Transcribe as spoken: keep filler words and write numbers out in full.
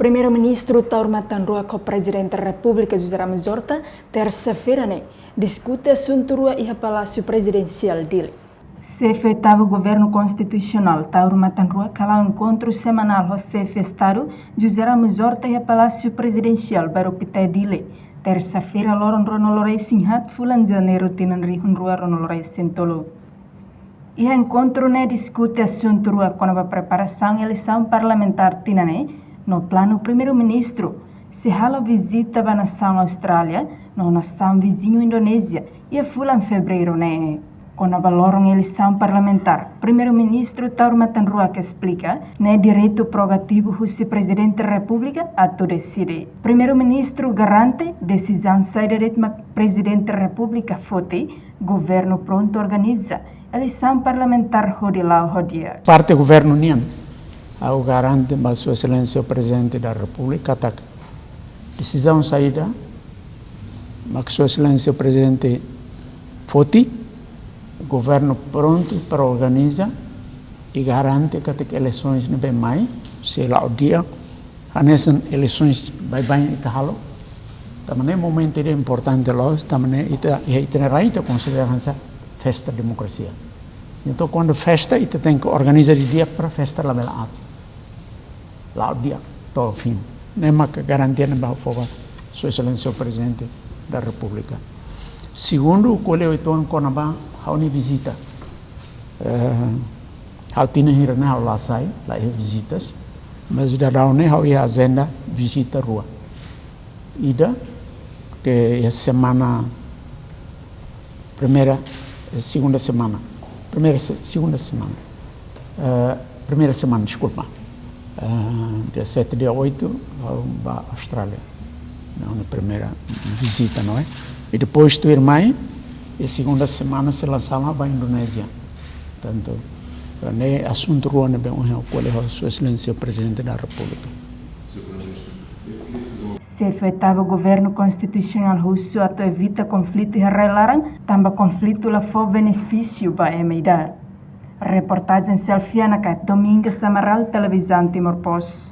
Primeiru-Ministru Taur Matan Ruak ho Prezidente Repúblika José Ramos Horta, tersa-feira ne'e, diskute asuntu rua iha Palásiu Prezidensiál Dili. Xefe Oitavu Governu Konstitusionál Taur Matan Ruak hala'o enkontru semanál ho Xefe Estadu José Ramos Horta iha Palásiu Prezidensiál Bairru Pité Dili, tersa-feira loron ruanulu-resin-haat fulan Janeiru tinan rihun rua ruanulu-resin-tolu. Iha enkontru ne'e diskute asuntu rua kona-ba preparasaun eleisaun parlamentár tinan ne'e, no planu Primeiru-Ministru sei halo vizita ba nasaun Austrália no nasaun viziñu Indonézia iha fulan Fevereiru ne'e. Kona-ba loron eleisaun parlamentár, Primeiru-Ministru Taur Matan Ruak esplika, ne'e direitu prerogativu husi Prezidente Repúblika atu deside. Primeiru-Ministru garante desizaun saida de'it mak Prezidente Repúblika foti, governu prontu organiza eleisaun parlamentár hodi la'o ho di'ak. Parte governu nian, ha'u garante ba Sua Exelénsia Prezidente da Repúblika katak desizaun saida mak Sua Exelénsia Prezidente foti, governu prontu para organiza i garante katak eleisoens ne'ebé mai sei la'o di'ak, hanesan eleisoens baibain ita halo. Tanba ne'e momentu ida importante loos, tanba ne'e ita, iha ita-nia rai ita konsidera hanesan festa demokrasia. Entaun, kuandu festa, ita tenke organiza didi'ak para festa labele aat. La'o di'ak to'o fin. Ne'e maka garantia ne'ebé ha'u fó ba Sua Exelénsia Prezidente da Repúblika. Segundu, ko'alia uitoan kona-ba ha'u-nia vizita. Eh, ha'u tinan hira ne'e ha'u la sai, la iha vizitas. Mas daudaun ne'e ha'u iha ajenda vizita rua. Ida, ke iha semana, primeira, eh, segunda semana. Primeira se-, segunda semana. Eh, primeira semana, deskulpa. Eh, dia sete, dia oito, ha'u ba Austrália. Ne'e ha'u-nia primeira vizita, não é? I depois tuirmai, iha segunda semana sei la sala ba Indonézia. Portantu, ne'e asuntu rua ne'ebé ohin ha'u ko'alia ho Sua Exelénsia Prezidente da Repúblika. Xefe Oitavu Governu Konstitusionál husu atu evita konflitu iha rai-laran, tanba konflitu la fó benefísiu ba ema ida. Reportajen Selfiana Kat, Domingas Amaral, Televizaun Timor Post.